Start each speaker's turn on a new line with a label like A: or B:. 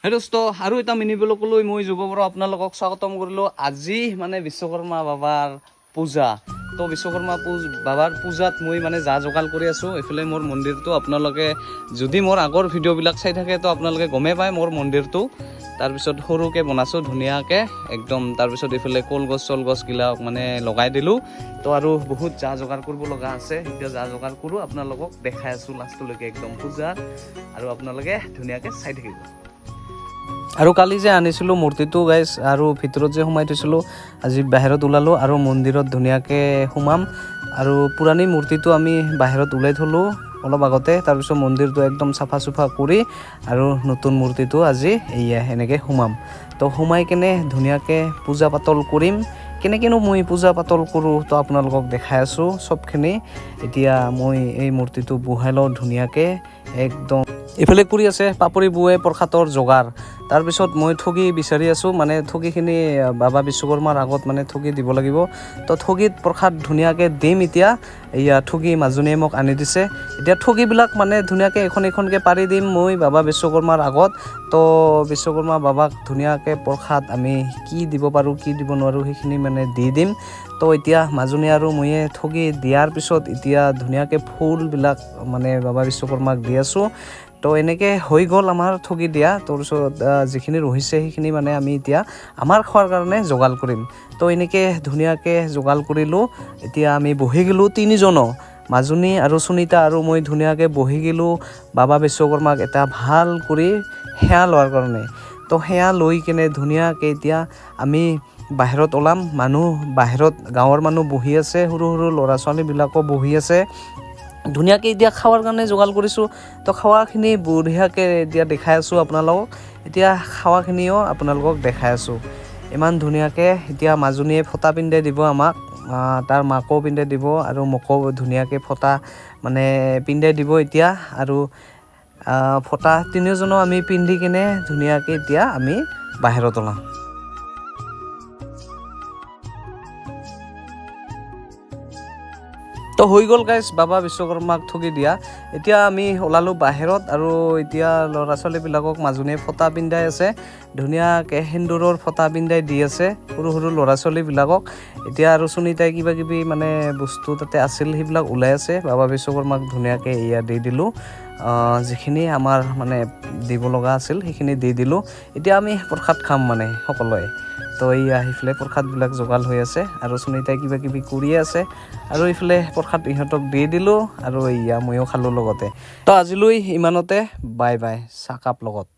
A: হে দোস্ত, আৰু এটা মিনি ব্লগলৈ মই যুগ বৰা আপোনালোকক স্বাগতম কৰিলোঁ। আজি মানে বিশ্বকৰ্মা বাবাৰ পূজা। তো বিশ্বকৰ্মা বাবাৰ পূজাত মই মানে যা যোগাৰ কৰি আছোঁ। এইফালে মোৰ মন্দিৰটো, আপোনালোকে যদি মোৰ আগৰ ভিডিঅ'বিলাক চাই থাকে তো আপোনালোকে গমেই পায় মোৰ মন্দিৰটো। তাৰপিছত সৰুকৈ বনাইছোঁ ধুনীয়াকৈ একদম। তাৰপিছত এইফালে কলগছ চলগছগিলাক মানে লগাই দিলোঁ। তো আৰু বহুত যা যোগাৰ কৰিব লগা আছে, এতিয়া যা যোগাৰ কৰোঁ আপোনালোকক দেখাই আছোঁ লাষ্টলৈকে একদম পূজাৰ, আৰু আপোনালোকে ধুনীয়াকৈ চাই থাকিব। আৰু কালি যে আনিছিলোঁ মূৰ্তিটো গাইজ, আৰু ভিতৰত যে সোমাই থৈছিলোঁ, আজি বাহিৰত ওলালোঁ আৰু মন্দিৰত ধুনীয়াকৈ সোমাম। আৰু পুৰণি মূৰ্তিটো আমি বাহিৰত ওলাই থ'লোঁ অলপ আগতে। তাৰপিছত মন্দিৰটো একদম চাফা চুফা কৰি আৰু নতুন মূৰ্তিটো আজি এয়া এনেকৈ সোমাম। তো সোমাই কেনে ধুনীয়াকৈ পূজা পাতল কৰিম। কেনেকৈনো মই পূজা পাতল কৰোঁ তো আপোনালোকক দেখাই আছোঁ চবখিনি। এতিয়া মই এই মূৰ্তিটো বহাই লওঁ ধুনীয়াকৈ একদম। ইফালে কৰি আছে পাপৰি বৌৱে প্ৰসাদৰ যোগাৰ। তাৰপিছত মই ঠগি বিচাৰি আছোঁ, মানে ঠগিখিনি বাবা বিশ্বকৰ্মাৰ আগত মানে ঠগি দিব লাগিব। তো ঠগিত প্ৰসাদ ধুনীয়াকৈ দিম। এতিয়া এয়া ঠগি মাজনীয়ে মোক আনি দিছে। এতিয়া ঠগিবিলাক মানে ধুনীয়াকৈ এখন এখনকৈ পাৰি দিম মই বাবা বিশ্বকৰ্মাৰ আগত। তো বিশ্বকৰ্মা বাবাক ধুনীয়াকৈ প্ৰসাদ আমি কি দিব পাৰোঁ কি দিব নোৱাৰোঁ সেইখিনি মানে দি দিম। তো এতিয়া মাজনী আৰু ময়ে ঠগি দিয়াৰ পিছত এতিয়া ধুনীয়াকৈ ফুলবিলাক মানে বাবা বিশ্বকৰ্মাক দি আছোঁ। তো এনেকৈ হৈ গ'ল আমাৰ ঠগি দিয়া। তাৰপিছত যিখিনি ৰহিছে সেইখিনি মানে আমি এতিয়া আমাৰ খোৱাৰ কাৰণে যোগাৰ কৰিম। তো এনেকৈ ধুনীয়াকৈ যোগাৰ কৰিলোঁ। এতিয়া আমি বহি গ'লোঁ তিনিজনো, মাজনী আৰু সুনীতা আৰু মই ধুনীয়াকৈ বহি গ'লোঁ বাবা বিশ্বকৰ্মাক এটা ভাল কৰি সেৱা লোৱাৰ কাৰণে। তো সেৱা লৈ কেনে ধুনীয়াকৈ এতিয়া আমি বাহিৰত ওলাম। মানুহ বাহিৰত গাঁৱৰ মানুহ বহি আছে, সৰু সৰু ল'ৰা ছোৱালীবিলাকো বহি আছে। ধুনীয়াকৈ এতিয়া খোৱাৰ কাৰণে যোগাৰ কৰিছোঁ। তো খোৱাখিনি বঢ়িয়াকৈ এতিয়া দেখাই আছোঁ আপোনালোকক। এতিয়া খোৱাখিনিও আপোনালোকক দেখাই আছোঁ ইমান ধুনীয়াকৈ। এতিয়া মাজনীয়ে ফটা পিন্ধাই দিব আমাক, তাৰ মাকো পিন্ধাই দিব আৰু মোকো ধুনীয়াকৈ ফটা মানে পিন্ধাই দিব এতিয়া। আৰু ফটা তিনিওজনো আমি পিন্ধি কিনে ধুনীয়াকৈ এতিয়া আমি বাহিৰত ওলাম। তো হৈ গ'ল গাইজ বাবা বিশ্বকৰ্মাক ঠগি দিয়া। এতিয়া আমি ওলালোঁ বাহিৰত আৰু এতিয়া ল'ৰা ছোৱালীবিলাকক মাজনীয়ে ফটা পিন্ধাই আছে, ধুনীয়াকৈ সেন্দুৰৰ ফটা পিন্ধাই দি আছে সৰু সৰু ল'ৰা ছোৱালীবিলাকক। এতিয়া আৰু সুনীতাই কিবা কিবি মানে বস্তু তাতে আছিল সেইবিলাক ওলাই আছে। বাবা বিশ্বকৰ্মাক ধুনীয়াকৈ এয়া দি দিলোঁ, যিখিনি আমাৰ মানে দিব লগা আছিল সেইখিনি দি দিলোঁ। এতিয়া আমি প্ৰসাদ খাম মানে সকলোৱে। তো এইয়া সেইফালে প্ৰসাদবিলাক যোগাৰ হৈ আছে আৰু সুনীতাই কিবা কিবি কৰিয়ে আছে আৰু এইফালে প্ৰসাদ ইহঁতক দি দিলোঁ আৰু এইয়া ময়ো খালোঁ লগতে। তো আজিলৈ ইমানতে, বাই বাই, চাহকাপ লগত।